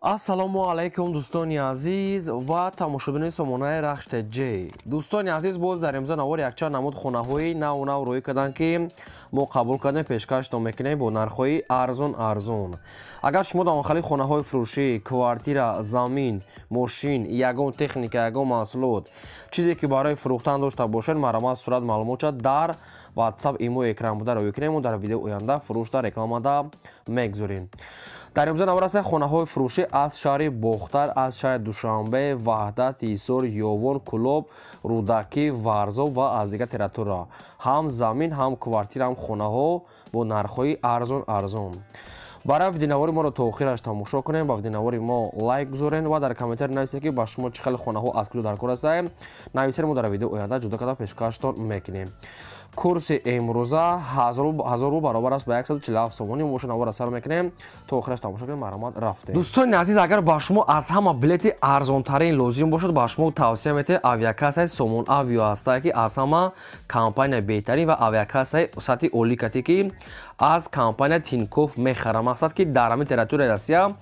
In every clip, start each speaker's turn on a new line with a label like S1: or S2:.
S1: Ассалому алайкум, дӯстони азиз ва тамошобинони сомонаи Рахш ТЖ. Дӯстони азиз, боз дар имзо навор якчанд намуд хонаҳои наву нав рӯй карданд, ки мо қабул кардем, пешкаштон мекунем бо нархҳои арзон арзон. Агар шумо дар онхали хонаҳои фурӯшӣ, квартира, замин, мошин, ягон техника, ягон маҳсулот, чизе ки барои фурӯхтан дошта бошед, марҳамат, сурат, маълумотша дар WhatsApp, имо, экран буда рӯй кунем, дар видео оянда фурӯшда рекламада мегузорем. Дар имзо навор аст хонаҳои фурӯшӣ аз шаҳри Бохтар, аз шаҳри Душанбе, Ваҳдат, Ҳисор, Ёвон, Кӯлоб, Рӯдакӣ, Варзоб ва аз дигар территория. Ҳам замин, ҳам квартира, ҳам хонаҳо бо нархҳои арзон арзон. Барои видеонавори моро то охираш тамошо кунем, ба видеонавори мо лайк гузорен ва дар комментар нависед, ки ба шумо чӣ хел хонаҳо аз куҷо дар кор ҳастанд. Нависед, мо дар видео оянда ҷудо карда пешкаштон мекунем. Курси имрӯза 1000 рубл баробар аст ба 147 сомонӣ. Мо навора сар мекунем, то охираш тамошо кунем, марҳамат, рафтем. Дӯстони азиз, агар ба шумо аз ҳама билети арзонтарин лозим бошад, ба шумо тавсия метаҳем авиакассаи Сомон Авио ҳастае, ки аз ҳама компания беҳтарин ва авиакассаи сатҳи олӣ кате, ки аз компания Тинькофф мехарад. Мақсад, ки дар ҳамин территорияи Россия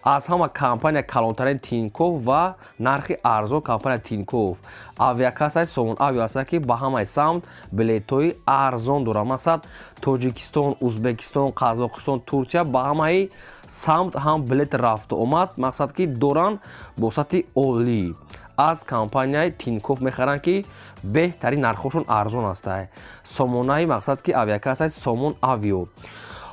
S1: аз ҳама компания калонтарин Тинькофф ва нархи арзон компания Тинькофф. Авиакассаи Сомон Авио ҳастае, ки ба ҳамаи самт билетҳои арзон дорад. Мақсад, Тоҷикистон, Узбекистон, Қазоқистон, Турсия, ба ҳамаи самт ҳам билет рафту омад, мақсад, ки доранд бо сатҳи олӣ. Аз компанияи Тинькофф мехаранд, ки беҳтарин нархҳошон арзон ҳастанд. Сомонаи, мақсад, ки авиакассаи Сомон Авио.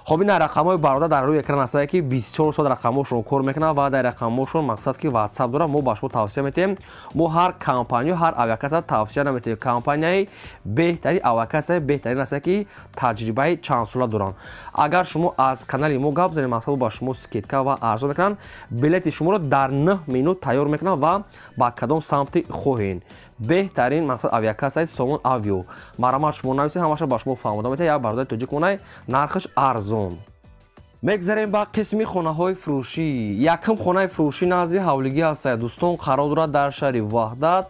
S1: Хоб, ин рақамҳои бародар дар рӯи экран ҳастае, ки 24 соат рақамҳошон кор мекунанд ва дар рақамҳошон, мақсад, ки WhatsApp дорад. Мо ба шумо тавсия метиҳем. Мо ҳар компания, ҳар авиакасса тавсия наметиҳем. Компанияи беҳтарин, авиакассаи беҳтарин ҳастае, ки таҷрибаи чандсола доранд. Агар шумо аз канали мо гап занед, мақсад, ба шумо скидка ва арзон мекунанд, билети шуморо дар 9 минут тайёр мекунанд ва ба кадом самти хоҳед. Беҳтарин, мақсад, авиакассаи Сомон Авио. Марҳамат, шумо нависед, ҳамаша ба шумо фаҳмода метаҳад. Як бародари тоҷик монай, нархаш арзон. Мегзарем ба қисми хонаҳои фурӯшӣ. Якум хонаи фурӯшӣ назди ҳавлигӣ ҳастае, дӯстон, қарор дорад дар шаҳри Ваҳдат,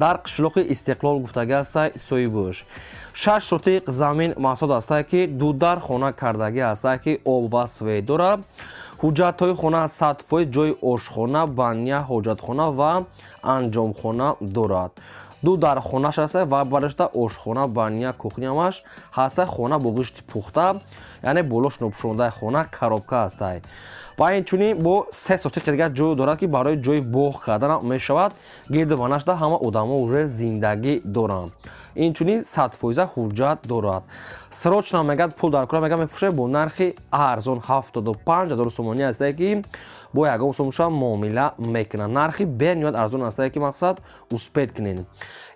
S1: дар қишлоқи Истиқлол гуфтагӣ ҳастае. Соҳибаш 6 сотиқ замин маҳсулот ҳастае, ки дудар хона кардагӣ ҳастае, ки об ва свет дорад. Ҳуҷҷатҳои хона 100%, ҷои ошхона, баня, ҳоҷатхона ва анҷомхона дорад. Ду дар хонаш ҳаста ва барашта ошхона, баня, кухня ҳамаш ҳаста. Хона бо гӯшти пухта, яъне болош нопӯшондаи, хона коробка ҳастай. Ва инчунин бо 3 сотиқи дигар ҷой дорад, ки барои ҷои боғ кардан мешавад. Гирду ванашда ҳама одамо уже зиндагӣ доранд. Инчунин 100% ҳуҷҷат дорад. Срочно, мегӯяд, пул дар кора, мегӯяд, мефурӯшад бо нархи арзон, 75 000 сомонӣ ҳастае, ки бо ягон сомоша муомила мекунад. Нархи бениҳоят арзон ҳастае, ки, мақсад, успеть кунед.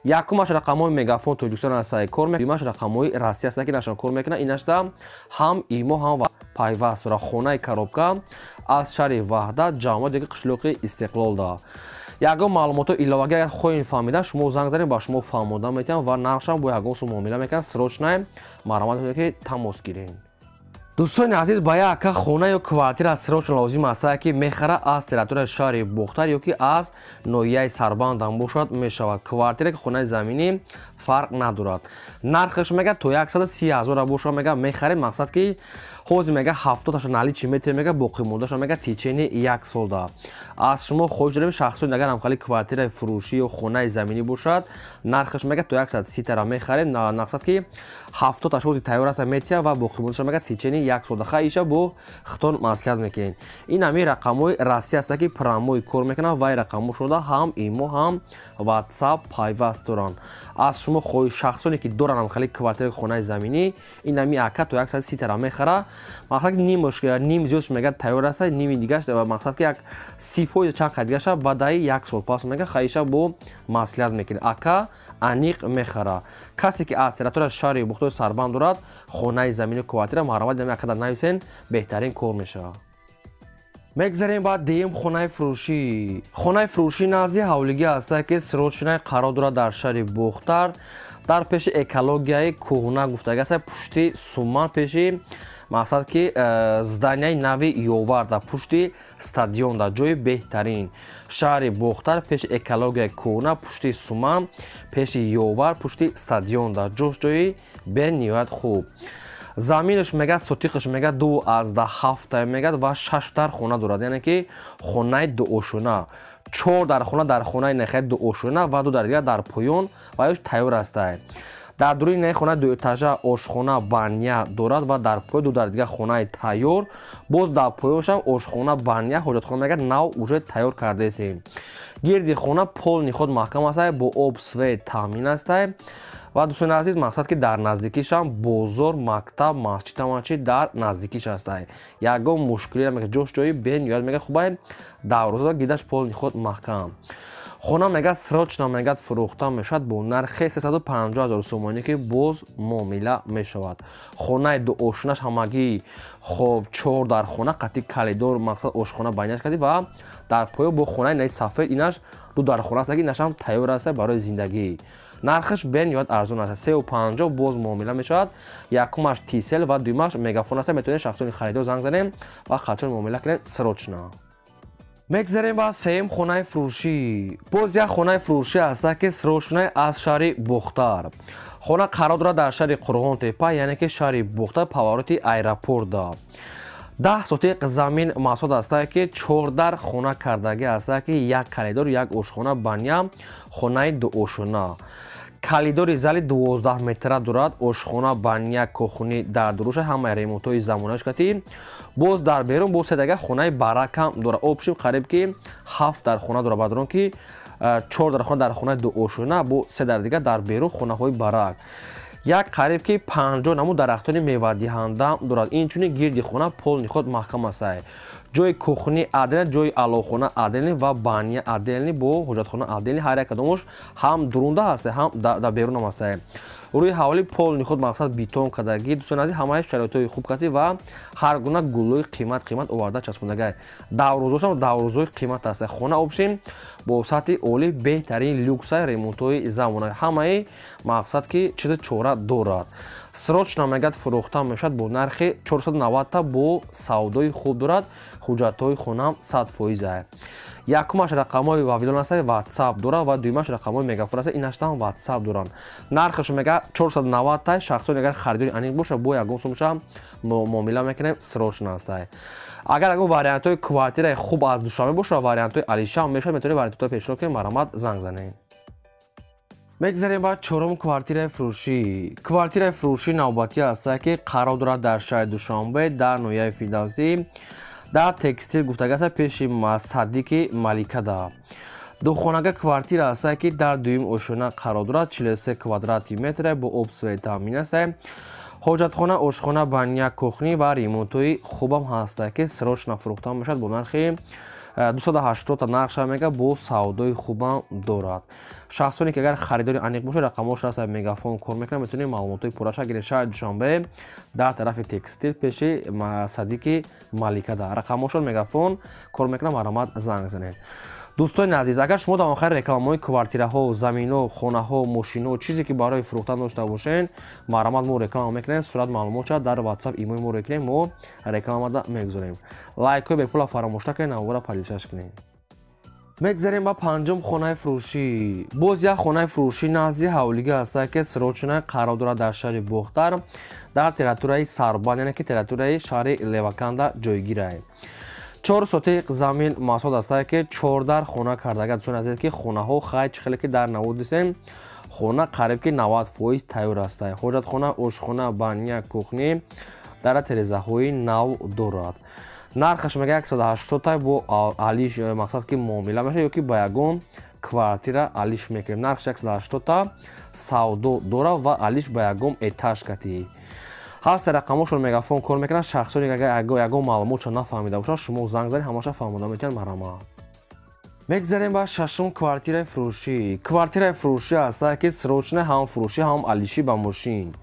S1: Якумаш рақамҳои Мегафон Тоҷикистон ҳастае кор мекунад, рақамҳои Россия ҳастае, ки нашон кор мекунад. Инашда ҳам имо, ҳам пайваст дорад. Хонаи коробка аз шаҳри Ваҳдат, ҷамоати диги қишлоқи Истиқлолда. Ягон маълумотҳо иловагӣ агар хоҳем фаҳмида, шумо занг занед, ба шумо фаҳмода метиҳам ва нархшам бо ягон сум муомила мекунад. Срочно, марҳамат, ки тамос гиред. Дӯстони азиз, ба як ака хона ё квартира срочно лозим ҳастае, ки мехара аз территорияи шаҳри Бохтар ё ки аз ноҳияи Сарбандам бошад, мешавад. Квартира ки хонаи заминӣ, фарқ надорад. Нархаш, мега, то 130 ҳазора бошад, мега, мехарем. Мақсад, ки ҳозир, мега, 70-таша наличный метиҳем, мега, боқимондаша, мега, течение як солда. Аз шумо хоҳиш дорем, шахсони агар ҳамхали квартираи фурӯшӣ ё хонаи заминӣ бошад, нархаш, мега, то 130 тара мехарем. Мақсад, ки 70-таш ҳозир тайёр аста, метиҳам ва боқимондаша, мега, течение як солда. Хайша бо хитон маслиҳат мекунед. Ин ҳамин рақамҳои Россия аста, ки прямой кор мекунанд ва рақамҳошонда ҳам имо, ҳам WhatsApp пайваст доранд. Аз шумо хоҳиш, шахсоне ки доранд ҳамхали квартираи хонаи заминӣ, ин ҳамин ака то 130 тара мехара. Мақсад, ки нимаш, ним зиёдш, мега, тайёр аста, ними дигаш, мақсад, ки як 30% чанд қад дигаша баъдаи як сол пас, мега, хайша бо маслиҳат мекунед. Ака аниқ мехара. Касе ки аз территорияи шаҳри Бухтори, Сарбанд дорад хонаи замини, квартира, марҳамат, ҳами акада нависен, беҳтарин кор мешавад. Мегзарем ба дуюм хонаи фурӯшӣ. Хонаи фурӯшӣ назди ҳавлигӣ ҳастае, ки срочно қарор дорад дар шаҳри Бохтар, дар пеши экологияи кӯҳна гуфтагӣ аст, пушти Суман, пеши, мақсад, ки зданияи нави Ёварда, пушти стадионда. Ҷои беҳтарин, шаҳри Бохтар, пеши экологияи кӯҳна, пушти Суман, пеши Ёвар, пушти стадионда. Ҷош ҷои бениҳоят хуб. Заминаш мега сотиқаш мега 2.7 мега ва 6 дар хона дорад, яъне ки хонаи дуошона. 4 дар хона дар хонаи нехай дуошона ва 2 дар дигар дар поён ва ёш тайёр астае. Дар дуруни наи хона дуэтажа ошхона баня дорад ва дар поё 2 дар дигар хонаи тайёр. Боз дар поёншам ошхона баня ҳоҷатхона мега нав уже тайёр кардаесем. Гирди хона полни худ маҳкам астае, бо об свет таъмин астае. Ва дӯстони азиз, мақсад ки дар наздикишам бозор, мактаб, масҷид ҳамачи дар наздикиш астае. Ягон мушкиле намега, ҷош ҷои бениҳоят мега хубае, дарвоза гидаш полни худ маҳкам. Хона мега срочно мега фурӯхта мешавад бо нархи 350 000 сомонӣ ки боз муомила мешавад. Хонаи дуошонаш ҳамагӣ хоб 4 дар хона қатъи калидор мақсад ошхона байнаш кардӣ ва дар поё бо хонаи наи сафед инаш 2 дар хона аст, инашам тайёр аст барои зиндагӣ. Нархаш бениҳоят арзон аст, 350 боз муомила мешавад. Якумаш Тисел ва дуюмаш Мегафон аст. Метавонед шахсони харидор занг занем ва қатъан муомила кунед срочно. Мегзарем ба сеюм хонаи фурӯшӣ. Боз як хонаи фурӯшӣ аст ки срочно аз шаҳри Бохтар. Хона қарор дорад дар шаҳри Қурғонтепа, яъне ки шаҳри Бохтар, повороти аэропорта. 10 сотиқ замин масоҳат аст ки 4 дар хона кардагӣ аст ки як коридор, як ошхона, баня, хонаи дуошона. Коридори зали 12 метра дорад, ошхона, баня, кухни дар дуруша, ҳамаи ремонтҳои замонавиш кати. Боз дар берун боз се дага хонаи баракам дорад. Общим қариб ки 7 дар хона дорад, бадрон ки 4 дар хона дар хонаи дуошона, бо 3 дар дига дар берун хонаҳои барак. Як қариб ки 50 намуд дарахтони мевадиҳанда дорад. Инчунин гирди хона полни худ маҳкам аст. Ҷои кухни отдельно, ҷои аловхона отдельно ва баня отдельно бо ҳоҷатхона отдельно. Ҳар як кадомаш ҳам дурунда ҳаст, ҳам дар берун ҳам ҳаст. Рӯи ҳавлӣ полни худ мақсад бетон кардагӣ. Дӯстони азиз, ҳамаи шароитҳои хуб кардӣ ва ҳар гуна гулҳои қимат қимат оварда часпондагӣ. Даврӯзошам даврӯзҳои қимат аст. Хона обшим бо сатҳи олӣ, беҳтарин люкса, ремонтҳои замонавӣ. Ҳамаи мақсад ки чизи чора дорад. Срочно мегӯяд фурӯхта мешавад бо нархи 490 та бо савдои хуб дорад. Ҳуҷҷатҳои хонаам 100%. Якумаш рақамҳои Вавилон аст, WhatsApp дорад ва дуюмаш рақамҳои Мегафон аст, инаштам WhatsApp доранд. Нархаш мега 490 та. Шахсони агар харидори аниқ бошад, бо ягон сумша муомила мекунем, срочно аст. Агар ягон вариантҳои квартираи хуб аз Душанбе бошад, вариантҳои Алишам мешавад, метавонед вариантҳоро пешниҳод кунем, марҳамат занг занед. Мегзарем ба чорум квартираи фурӯшӣ. Квартираи фурӯшӣ навбатӣ аст ки қарор дорад дар шаҳри Душанбе, дар ноҳияи Фирдавсӣ, дар текстил гуфтага аст пеши Садиқи Маликада. Духонага квартира аст ки дар дуюм ошёна қарор дорад, 43 квадрати метр бо об свет таъмин аст. Ҳоҷатхона, ошхона, баня, кухни ва ремонтҳои хубам ҳаст ки срочно фурӯхта мешавад бо нархи 280 та нархша мега бо савдои хубам дорад. Шахсоне ки агар харидори аниқ бошад, рақамҳош аст, Мегафон кор мекунад, метавонед маълумотҳои пурраша гиред. Шаҳри Душанбе дар тарафи текстил пеши Садиқи Маликада. Рақамҳошон Мегафон кор мекунад, марҳамат занг занед. Дӯстони азиз, агар шумо дар охири рекламаҳои квартираҳо, заминҳо, хонаҳо, мошинҳо, чизе ки барои фурӯхтан дошта бошед, марҳамат мо реклама мекунем, сурат маълумотша дар WhatsApp имои мо мекунем, мо рекламада мегузорем. Лайкҳои бепула фаромӯш накунед, навора падилшаш кунед. Мегзарем ба панҷум хонаи фурӯшӣ. Боз як хонаи фурӯшӣ назди ҳавлига аст ки срочно қарор дорад дар шаҳри Бохтар, дар территорияи Сарбанд, яъне ки территорияи шаҳри Леваканда ҷойгир аст. 4 сотиқ замин масоҳат аст ки 4 дар хона кардага. Дӯстони азиз, ки хонаҳо хай чӣ хеле ки дар навод дистем, хона қариб ки 90% тайёр аст. Ҳоҷатхона, ошхона, баня, кухни дар терезаҳои нав дорад. Нархаш мега 180 та бо алиш мақсад ки муомила мешавад ё ки ба ягон квартира алиш мекунем. Нархаш 180 та савдо дорад ва алиш ба ягон этаж катӣ. Ҳаст рақамҳошон Мегафон кор мекунанд. Шахсоне агар ягон маълумотшо нафаҳмида бошанд, шумо занг занед, ҳамаша фаҳмода метавонанд, марҳамат. Мегзарем ба шашум квартираи фурӯшӣ. Квартираи фурӯшӣ аст ки срочно ҳам фурӯшӣ, ҳам алишӣ ба мошин.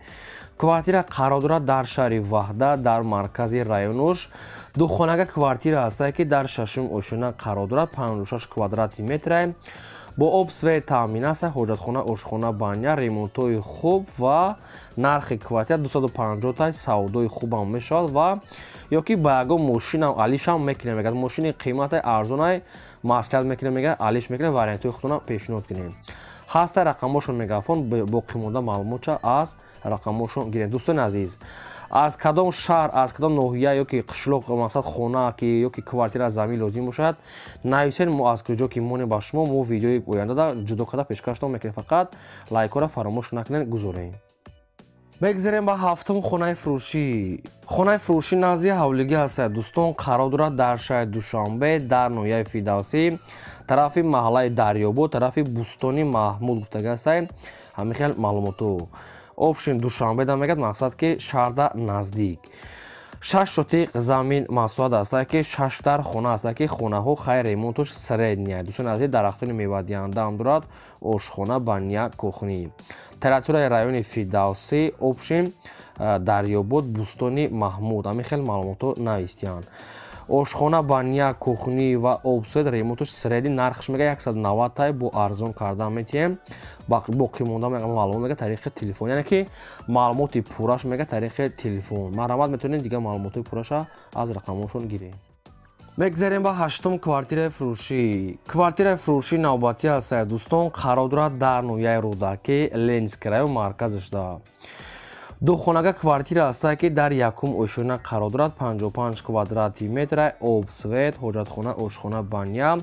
S1: Квартира қарор дорад дар шаҳри Ваҳдат, дар маркази районуш. Духонага квартира аст ки дар шашум ошёна қарор дорад, 56 квадрати метр бо об свет таъмин аст, ҳоҷатхона, ошхона, баня, ремонтҳои хуб ва нархи квартира 250 та, савдои хубам мешавад ва ё ки ба ягон мошинам алишам мекунем. Мегӯяд мошини қиматай арзонай маслиҳат мекунем, мегӯяд алиш мекунем, вариантҳои худтона пешниҳод кунем. Ҳаста рақамошон мегафон, боқимонда маълумотча аз рақамошон гирем. Дӯстони азиз, аз кадом шаҳр, аз кадом ноҳия ё ки қишлоқ, мақсад хона ки ё ки квартира, замин лозим бошад, нависен, мо аз куҷо ки монем ба шумо, мо видеои ояндада ҷудо карда пешкаштон мекунем. Фақат лайкҳоро фаромӯш накунед, гузорем. Бигзарем ба ҳафтум хонаи фурӯшӣ. Хонаи фурӯшӣ назди ҳавлигӣ ҳастад, дӯстон, қарор дорад дар шаҳри Душанбе, дар ноҳияи Фирдавсӣ, тарафи маҳаллаи Дарёбод, тарафи Бӯстони Маҳмуд гуфтага ҳастад. Ҳамин хел маълумоту общем Душанбе да мегӯяд, мақсад ки шаҳрда наздик. 6 сотиқ замин масоҳат ҳастад, ки 6 дар хона ҳастад, ки хонаҳо хайр ремонтош средняя. Дӯстони азиз, дарахтони мевадиҳанда ҳам дорад, ошхона, баня, кухни. Территорияи райони Фирдавсӣ, общем Дарёбод, Бӯстони Маҳмуд, ҳамин хел маълумотҳо навистиянд. Ошхона, баня, кухни ва об, свет, ремонтош средний, нархш мега 190 тай, бо арзон кардан метиҳем. Боқимонда маълумот мега тариқи телефон, яъне ки маълумоти пурраш мега тариқи телефон. Марҳамат, метавонед дигар маълумотҳои пурраша аз рақамҳошон гирем. Мегзарем ба ҳаштум квартираи фурӯшӣ. Квартираи фурӯшӣ навбатӣ ҳастад, дӯстон, қарор дорад дар ноҳияи Рӯдакӣ, Ленинский район, марказашда. Духонага квартира ҳастад, ки дар якум ошёна қарор дорад, 55 квадрати метра, об, свет, ҳоҷатхона, ошхона, баня.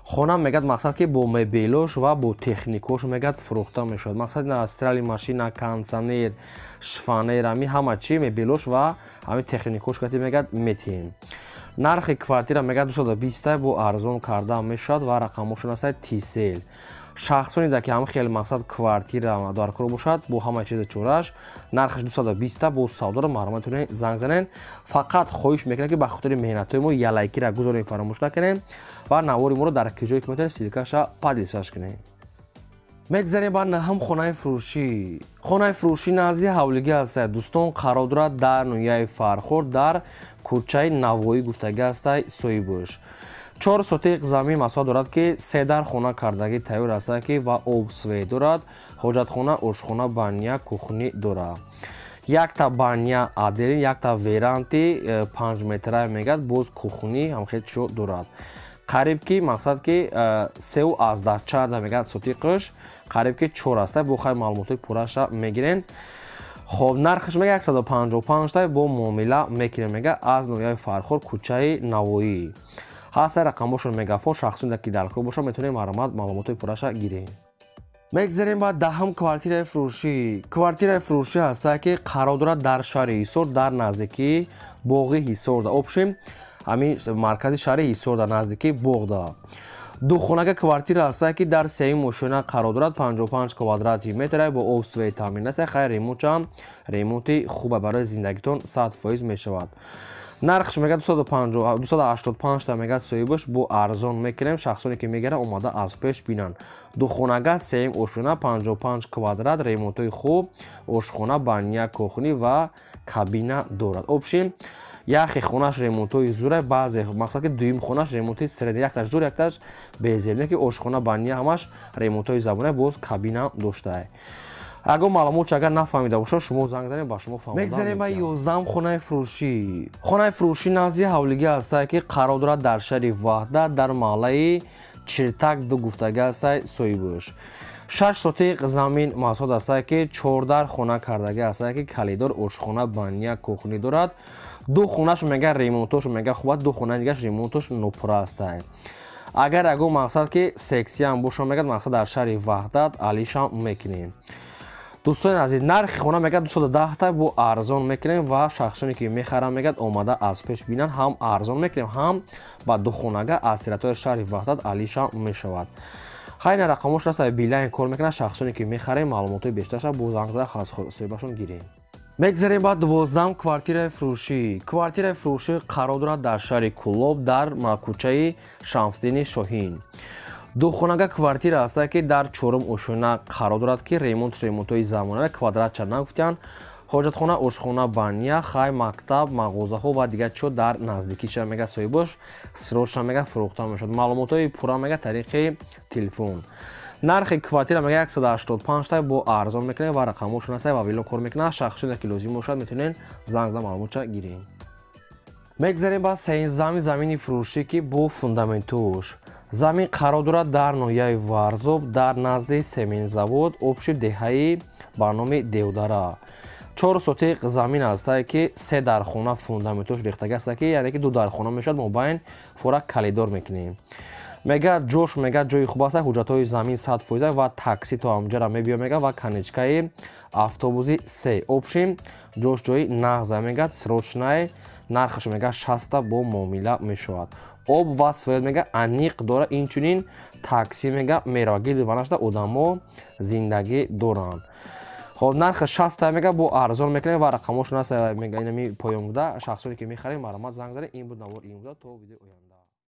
S1: Хона мегӯяд, мақсад ки бо мебелош ва бо техникош мегӯяд фурӯхта мешавад. Мақсад на стиральный машина, кондиционер, шифоньер, ҳами ҳама чи мебелош ва ҳами техникош кати мегӯяд метиҳем. Нархи квартира мегӯяд 220, бо арзон карда мешавад ва рақамҳошон ҳастад Тисел. Шахсоне да ки ҳам хеле мақсад квартира дар кор бошад, бо ҳама чизи чораш, нархаш 220, бо савдоро, марҳамат, метавонед занг занед. Фақат хоҳиш мекунем, ки ба хотири меҳнатҳои мо як лайкира гузорем, фаромӯш накунем ва навори моро дар ки ҷое ки метавонед, ссылкаша поделиться кунем. Мегзарем ба наҳум хонаи фурӯшӣ. Хонаи фурӯшӣ назди ҳавлигӣ ҳастад, дӯстон, қарор дорад дар ноҳияи Фархор, дар кӯчаи Навоӣ гуфтагӣ ҳастад соҳибош. 4 сотиқ замин масоҳат дорад, ки се дар хона кардагӣ тайёр ҳастад, ки ва об, свет дорад, ҳоҷатхона, ошхона, баня, кухни дорад. Якта баня отдельный, якта веранди 5 метра мегӯяд, боз кухни ҳамхел чиё дорад. Қариб ки мақсад ки 3,4 мегӯяд сотиқш, қариб ки чор аста, бо хай маълумотҳои пурраша мегирен. Хоб, нархаш мега 155 та, бо муомила мекунем, мега аз ноҳияи Фархор, кӯчаи Навоӣ ҳаста рақамҳошон мегафон. Шахсоне ки дар кор бошад, метавонем, марҳамат, маълумотҳои пурраша гирем. Мегзарем ба даҳум квартираи фурӯшӣ. Квартираи фурӯшӣ ҳастад, ки қарор дорад дар шаҳри Ҳисор, дар наздикии боғи Ҳисор, да общем ҳамин маркази шаҳри Ҳисор, дар наздикии боғда. Духонага квартира ҳастад, ки дар сеюм ошёна қарор дорад, 55 квадрати метра, бо об, свет таъмин аст. Хайр, ремонтчам ремонти хуба, барои зиндагитон 100% мешавад. Нархш мегӯяд 285 та мегӯяд соҳибаш, бо арзон мекунем. Шахсоне ки мегиранд, омада аз пеш бинанд. Духонага, сеюм ошёна, 55 квадрат, ремонтҳои хуб, ошхона, баня, кухни ва кабина дорад. Общем, яхе хонаш ремонтҳои зура, баъзе мақсад ки дуюм хонаш ремонти средний, якташ зур, якташ безеб, не ки ошхона, баня ҳамаш ремонтҳои забона, боз кабина доштаа. Ягон маълумот агар нафаҳмида бошад, шумо занг занед, ба шумо фаҳмода. Мегзарем ба 11-ум хонаи фурӯшӣ. Хонаи фурӯшӣ назди ҳавлигӣ ҳастад, ки қарор дорад дар шаҳри Ваҳдат, дар маҳаллаи Чиртак ду гуфтагӣ ҳастад соҳибош. 6 сотиқ замин масоҳат ҳастад, ки чордар хона кардагӣ ҳастад, ки калидор, ошхона, баня, кухни дорад. Ду хонаш мега ремонтош мега хуб, ду хонаи дигаш ремонтош нопурра ҳастад. Агар ягон мақсад ки сексиям бошад, мегӯяд, мақсад дар шаҳри Ваҳдат алишам мекунем. Дӯстони азиз, нархи хона мегӯяд 210 та, бо арзон мекунем ва шахсоне ки мехаранд, мегӯяд, омада аз пеш бинанд, ҳам арзон мекунем, ҳам ба духонага аз территорияи шаҳри Ваҳдат алиша мешавад. Хайна рақамош раста, Билайн кор мекунад. Шахсоне ки мехарем, маълумотҳои бештарша бо занг зада аз соҳибашон гирем. Мегзарем ба 12-ум квартираи фурӯшӣ. Квартираи фурӯшӣ қарор дорад дар шаҳри Кӯлоб, дар кӯчаи Шамсиддини Шоҳин. Духонага квартира ҳастад, ки дар чорум ошёна қарор дорад, ки ремонт ремонтҳои замонавӣ, квадратча нагуфтиянд, ҳоҷатхона, ошхона, баня, хай мактаб, мағозаҳо ва дигар чиҳо дар наздикиша, мега соҳибош, срочно мега фурӯхта мешавад. Маълумотҳои пурра мега тариқи телефон. Нархи квартира мега 185 та, бо арзон мекунем ва рақамҳошон ҳастад, ва вило кор мекунад. Шахсоне ки лозим бошад, метавонед занг зада маълумотча гиред. Мегзарем ба 13-уми замини фурӯшӣ, ки бо фундаментуш. Замин қарор дорад дар ноҳияи Варзоб, дар назди сементзавод, общий деҳаи ба номи Девдара. 4 сотиқ замин ҳастае, ки се дархона фундаментош рехтагӣ аста, ки яъне ки ду дархона мешавад, мобайн фора калидор мекунем. Мега ҷош, мега ҷои хуб аст, ҳуҷҷатҳои замин 100% ва такси то ҳамҷара мебиё, мега ва конечкаи автобуси се. Общим ҷош ҷои нағза, мега срочный, нархаш мега 60 бо муомила мешавад. Об ва свет мега аниқ дора, инчунин такси мега мерава, гирди ванашда одамо зиндагӣ доранд. Хоб, нархи 60 мега бо арзон мекунем ва рақамошон аст, мега инами поён буда. Шахсоне ки мехарем, марҳамат, занг занед. Ин буд навор, ин буда, то видеои оянда.